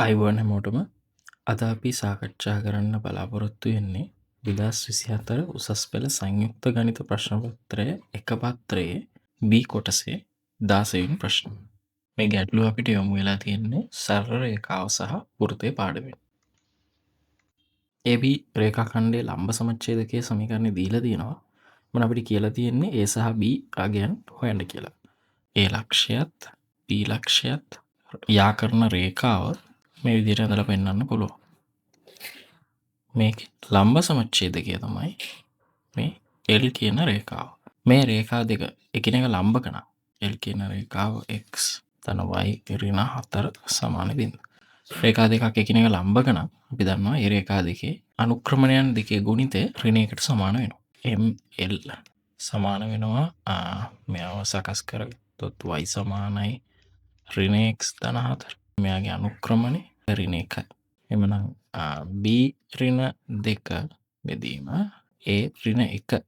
අයිබෝන් හැමෝටම අද අපි සාකච්ඡා කරන්න බලාපොරොත්තු වෙන්නේ 2024 උසස් පෙළ සංයුක්ත ගණිත ප්‍රශ්න පත්‍රය එක පත්‍රයේ B කොටසේ 16 වෙනි ප්‍රශ්න. මේ ගැටලුව අපිට යොමු වෙලා තියෙන්නේ සරල රේඛාව සහ වෘත්තයේ පාඩමෙන්. AB රේඛා ඛණ්ඩයේ ලම්බ සමච්ඡේදකයේ සමීකරණය දීලා තියෙනවා. මොන අපිට කියලා තියෙන්නේ A සහ B අගයන් හොයන්න කියලා. A ලක්ෂයත් B ලක්ෂයත් යා කරන රේඛාව මේ විදිහට ඇඳලා පෙන්වන්න පුළුවන්. මේකේ ලම්බ සමච්ඡේදකය තමයි මේ L කියන රේඛාව. මේ රේඛා දෙක එකිනෙක ලම්බක නම් L කියන රේඛාව x ධන y ඍණ 4 සමාන බිඳුව. රේඛා දෙකක් එකිනෙක ලම්බක නම් අපි දන්නවා මේ රේඛා දෙකේ අනුක්‍රමණයන් දෙකේ ගුණිතය ඍණ එකට සමාන වෙනවා. ML සමාන වෙනවා මෙයාව සකස් කරගත්තොත් y සමානයි ඍණ x ධන 4. මෙයාගේ අනුක්‍රමණය ඍණ 1යි. එhmenan b ඍණ 2 බෙදීම a ඍණ 1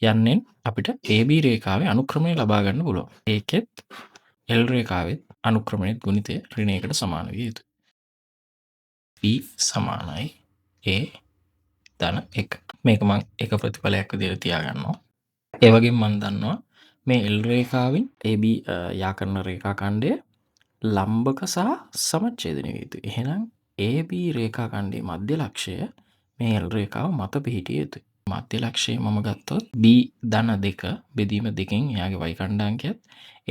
යන්නෙන් අපිට AB රේඛාවේ අනුක්‍රමණය ලබා ගන්න පුළුවන්. ඒකෙත් L රේඛාවෙත් අනුක්‍රමණයත් ගුණිතය ඍණ එකට සමාන විය යුතුයි. B සමානයි A ධන 1. මේක මං එක ප්‍රතිඵලයක් විදිහට තියාගන්නවා. ඒ වගේම මං දන්නවා මේ L රේඛාවෙන් AB යා කරන රේඛා ඛණ්ඩය ලම්බක සහ සමච්ඡේදනය විය යුතුයි. එහෙනම් AB රේඛා ඛණ්ඩයේ මධ්‍ය ලක්ෂය මේ L රේඛාව මත පිහිටිය යුතුයි. මධ්‍ය ලක්ෂය මම ගත්තොත් B ධන 2 බෙදීම 2කින් එයාගේ y ඛණ්ඩාංකයත්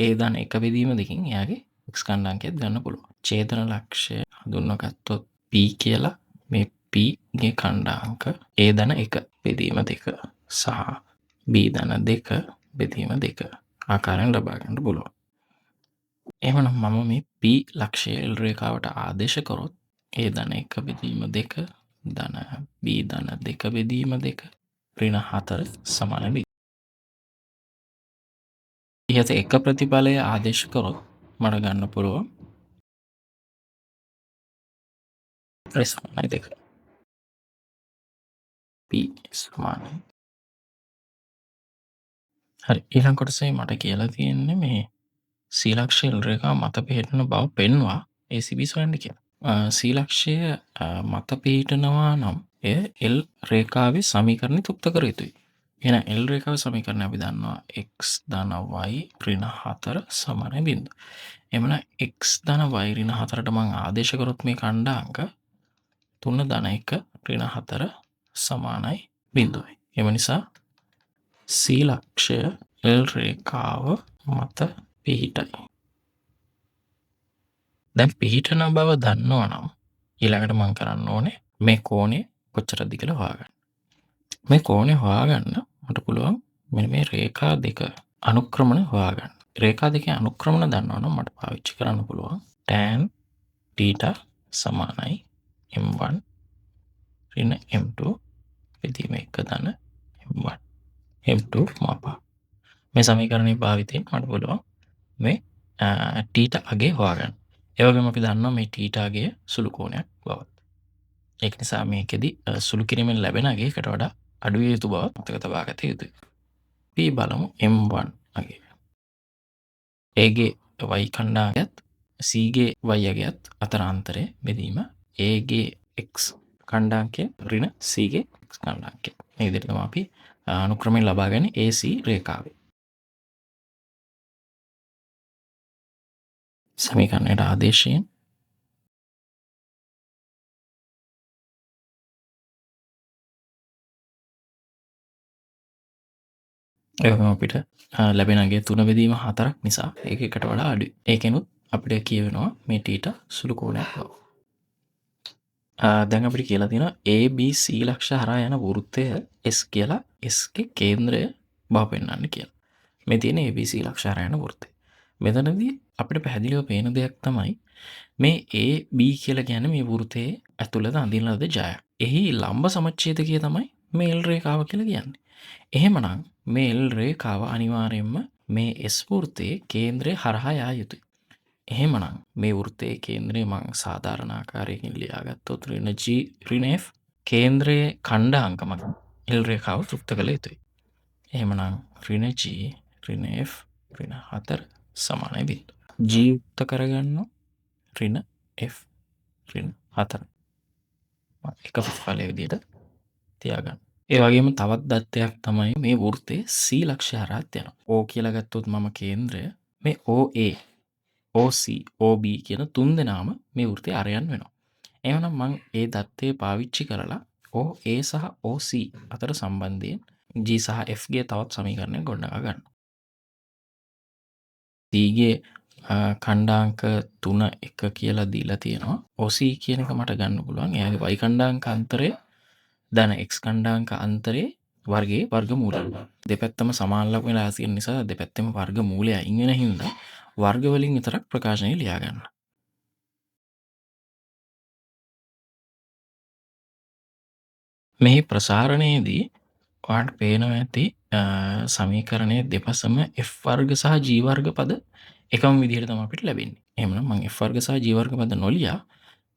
A ධන 1 බෙදීම 2කින් එයාගේ x ඛණ්ඩාංකයත් ගන්න පුළුවන්. ඡේදන ලක්ෂය හඳුන්වා ගත්තොත් P කියලා මේ P ගේ ඛණ්ඩාංක A ධන 1 බෙදීම 2 සහ B ධන 2 බෙදීම 2 ආකාරයෙන් ලබා ගන්න පුළුවන්. එහෙමනම් මම මේ P ලක්ෂය L රේඛාවට ආදේශ කරොත් A ධන 1 බෙදීම 2 ධන B ධන 2 බෙදීම 2 ඍණ 4 සමාන බිඳුව. ඉහත එක ප්‍රතිඵලය ආදේශ කරොත් මට ගන්න පුළුවන් A සමානයි 2. B සමානයි. හරි, ඊළඟ කොටසේ මට කියලා තියෙන්නේ මේ C ලක්ෂය L රේඛාව මත පිහිටන බව පෙන්වා ACB සොයන්න කියලා. C ලක්ෂය මත පිහිටනවා නම් එය L රේඛාවේ සමීකරණය තෘප්ත කර යුතුයි. එහෙනම් L රේඛාවේ සමීකරණය අපි දන්නවා x ධන y ඍණ 4 සමානයි බිඳුව. එහෙමනම් x ධන y ඍණ 4ට මං ආදේශ කරොත් මේ ඛණ්ඩාංක 3 ධන 1 ඍණ 4 සමානයි බිඳුවයි. එම නිසා C ලක්ෂය L රේඛාව මත පිහිටයි. දැන් පිහිටන බව දන්නවා නම් ඊළඟට මං කරන්න ඕනේ මේ කෝණය කොච්චරද කියලා හොයාගන්න. මේ කෝණය හොයාගන්න මට පුළුවන් මෙන්න මේ රේඛා දෙක අනුක්‍රමණ හොයාගන්න. රේඛා දෙකේ අනුක්‍රමණ දන්නවා නම් මට පාවිච්චි කරන්න පුළුවන් tan θ සමානයි m1 ඍණ m2 බෙදීම 1 ධන m1 m2 මාපා. මේ සමීකරණය භාවිතයෙන් මට පුළුවන් මේ θ අගය හොයාගන්න. ඒ වගේම අපි දන්නවා මේ θ අගය සුළු කෝණයක් බවත්. ඒක නිසා මේකෙදි සුළු කිරීමෙන් ලැබෙන අගය එකට වඩා අඩු විය යුතු බව මතක තබා ගත යුතුයි. අපි බලමු m1 අගය. A ගේ y ඛණ්ඩාංකයත් C ගේ y අගයත් අතර අන්තරය බෙදීම A ගේ x ඛණ්ඩාංකය ඍණ C ගේ x ඛණ්ඩාංකය. මේ විදිහට තමයි අපි අනුක්‍රමයෙන් ලබා ගන්නේ AC රේඛාවේ. සමීකරණයට ආදේශයෙන් ඒ වගේම අපිට ලැබෙන අගය 3 බෙදීම 4ක් නිසා ඒක එකට වඩා අඩුයි. ඒකෙනුත් අපිට කියවෙනවා මේ θ සුළු කෝණයක් බව. දැන් අපිට කියලා තියෙනවා ABC ලක්ෂ හරහා යන වෘත්තය S කියලා S ගේ කේන්ද්‍රය බව පෙන්වන්න කියලා. මේ තියෙන ABC ලක්ෂ හරහා යන වෘත්තය. මෙතනදී අපිට පැහැදිලිව පේන දෙයක් තමයි මේ AB කියලා කියන්නේ මේ වෘත්තයේ ඇතුළත අඳින ලද ජායක්. එහි ලම්බ සමච්ඡේදකය තමයි මේ L රේඛාව කියලා කියන්නේ. එහෙමනම් මේ L රේඛාව අනිවාර්යයෙන්ම මේ S වෘත්තයේ කේන්ද්‍රය හරහා යා යුතුයි. එහෙමනම් මේ වෘත්තයේ කේන්ද්‍රය මං සාධාරණ ආකාරයකින් ලියාගත්තොත් ඍණ G ඍණ F කේන්ද්‍රයේ ඛණ්ඩාංක මගින් L රේඛාව තෘප්ත කළ යුතුයි. එහෙමනම් ඍණ G ඍණ F ඍණ 4 සමානයි බිඳුව. G යුක්ත කරගන්නවා ඍණ F ඍණ 4. එක ප්‍රතිඵලය විදිහට තියාගන්න. ඒ වගේම තවත් දත්තයක් තමයි මේ වෘත්තයේ C ලක්ෂ්‍ය හරහාත් යනවා. O කියලා ගත්තොත් මම කේන්ද්‍රය මේ OA, OC, OB කියන තුන් දෙනාම මේ වෘත්තයේ අරයන් වෙනවා. එහෙමනම් මං ඒ දත්තය පාවිච්චි කරලා OA සහ OC අතර සම්බන්ධයෙන් G සහ F ගේ තවත් සමීකරණයක් ගොඩනගා ගන්නවා. C ගේ ඛණ්ඩාංක 3 1 කියලා දීලා තියෙනවා. OC කියන එක මට ගන්න පුළුවන්. එයාගේ Y ඛණ්ඩාංක අන්තරය ධන X ඛණ්ඩාංක අන්තරයේ වර්ගයේ වර්ගමූලය. දෙපැත්තම සමාන ලකුණු වෙලා තියෙන නිසා දෙපැත්තෙම වර්ගමූලය අයින් වෙන හින්දා වර්ග වලින් විතරක් ප්‍රකාශනය ලියා ගන්න. මෙහි ප්‍රසාරණයේදී ඔයාලට පේනවා ඇති සමීකරණයේ දෙපසම F වර්ග සහ G වර්ග පද එකම විදිහට තමයි අපිට ලැබෙන්නේ. එහෙමනම් මං F වර්ග සහ G වර්ග පද නොලියා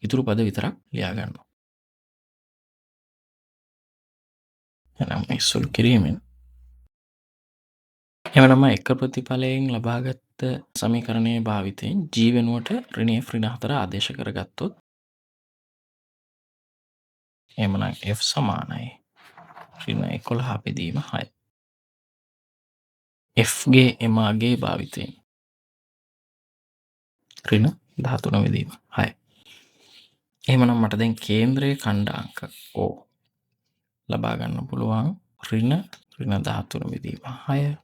ඉතුරු පද විතරක් ලියා ගන්නවා. එහෙනම් මේ සුළු කිරීමෙන් එහෙමනම් මම එක ප්‍රතිඵලයෙන් ලබාගත් සමීකරණයේ භාවිතයෙන් G වෙනුවට ඍණ F ඍණ 4 ආදේශ කරගත්තොත් එහෙමනම් F සමානයි ඍණ 11 බෙදීම 6. F ගේ එම අගයේ භාවිතයෙන් ඍණ 13 බෙදීම 6. එහෙමනම් මට දැන් කේන්ද්‍රයේ ඛණ්ඩාංක O ලබා ගන්න පුළුවන් ඍණ ඍණ 13 බෙදීම 6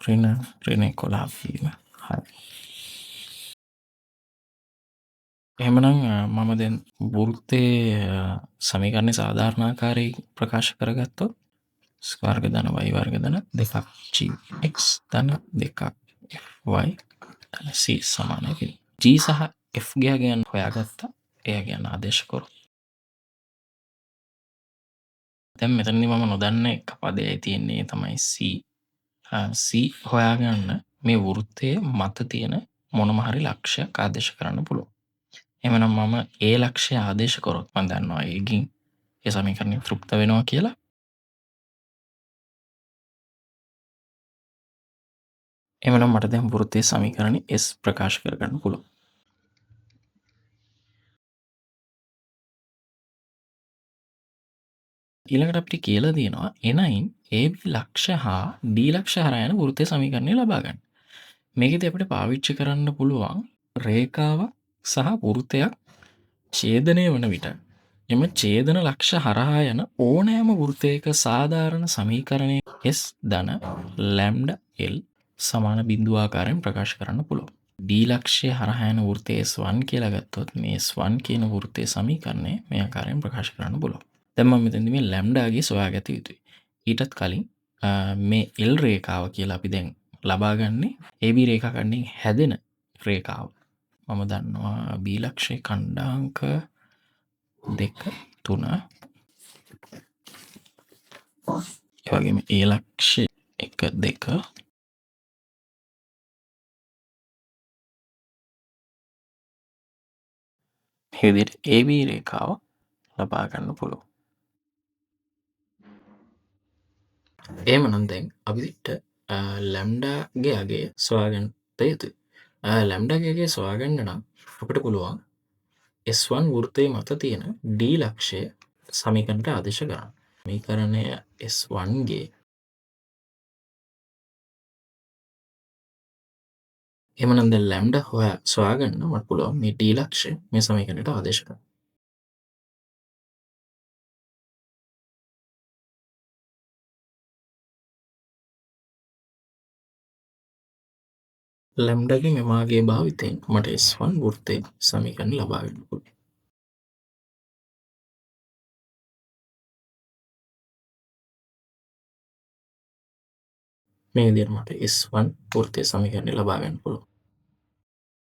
ඍණ ඍණ 11 බෙදීම 6. එහෙමනම් මම දැන් වෘත්තයේ සමීකරණය සාධාරණ ආකාරයෙන් ප්‍රකාශ කරගත්තොත් x වර්ග ධන y වර්ග ධන දෙකක් g x ධන දෙකක් f y ධන c සමානයි බිඳුව. G සහ F ගේ අගයන් හොයාගත්තා. ඒ අගයන් ආදේශ කරොත් දැන් මෙතනදී මම නොදන්න එක පදයයි තියෙන්නේ, ඒ තමයි C. C හොයාගන්න මේ වෘත්තයේ මත තියෙන මොනම හරි ලක්ෂ්‍යයක් ආදේශ කරන්න පුළුවන්. එහෙමනම් මම ඒ ලක්ෂ්‍ය ආදේශ කරොත් මම දන්නවා ඒකින් ඒ සමීකරණය තෘප්ත වෙනවා කියලා. එහෙමනම් මට දැන් වෘත්තයේ සමීකරණය S ප්‍රකාශ කරගන්න පුළුවන්. ඊළඟට අපිට කියලා තියෙනවා N9 AB ලක්ෂ්‍ය හා D ලක්ෂ්‍ය හරහා යන වෘත්තයේ සමීකරණය ලබා ගන්න. මේකෙදි අපිට පාවිච්චි කරන්න පුළුවන් රේඛාවක් සහ වෘත්තයක් ඡේදනය වන විට එම ඡේදන ලක්ෂ්‍ය හරහා යන ඕනෑම වෘත්තයක සාධාරණ සමීකරණය S ධන ලැම්ඩා L සමාන බිඳුව ආකාරයෙන් ප්‍රකාශ කරන්න පුළුවන්. D ලක්ෂ්‍ය හරහා යන වෘත්තය S1 කියලා ගත්තොත් මේ S1 කියන වෘත්තයේ සමීකරණය මේ ආකාරයෙන් ප්‍රකාශ කරන්න පුළුවන්. දැන් මම මෙතනදී මේ ලැම්ඩාගේ සොයාගත යුතුයි. ඊටත් කලින් මේ L රේඛාව කියලා අපි දැන් ලබාගන්නේ AB රේඛා ඛණ්ඩයෙන් හැදෙන රේඛාව. මම දන්නවා B ලක්ෂ්‍ය ඛණ්ඩාංක 2 3 ඒ වගේම A ලක්ෂ්‍ය 1 2 මේ විදිහට AB රේඛාව ලබා ගන්න පුළුවන්. එහෙමනම් දැන් අපිට ලැම්ඩාගේ අගය සොයාගන්න යුතුයි. ලැම්ඩාගේ අගය සොයාගන්න නම් අපිට පුළුවන් S1 වෘත්තයේ මත තියෙන D ලක්ෂ්‍ය සමීකරණයට ආදේශ කරන්න. සමීකරණය S1 ගේ එහෙමනම් දැන් ලැම්ඩා සොයාගන්න මට පුළුවන් මේ D ලක්ෂ්‍ය මේ සමීකරණයට ආදේශ කරන්න. ලැම්ඩාගේ මෙමාගේ භාවිතයෙන් මට S1 වෘත්තයේ සමීකරණ ලබා ගන්න පුළුවන්. මේ විදිහට මට S1 වෘත්තයේ සමීකරණය ලබා ගන්න පුළුවන්.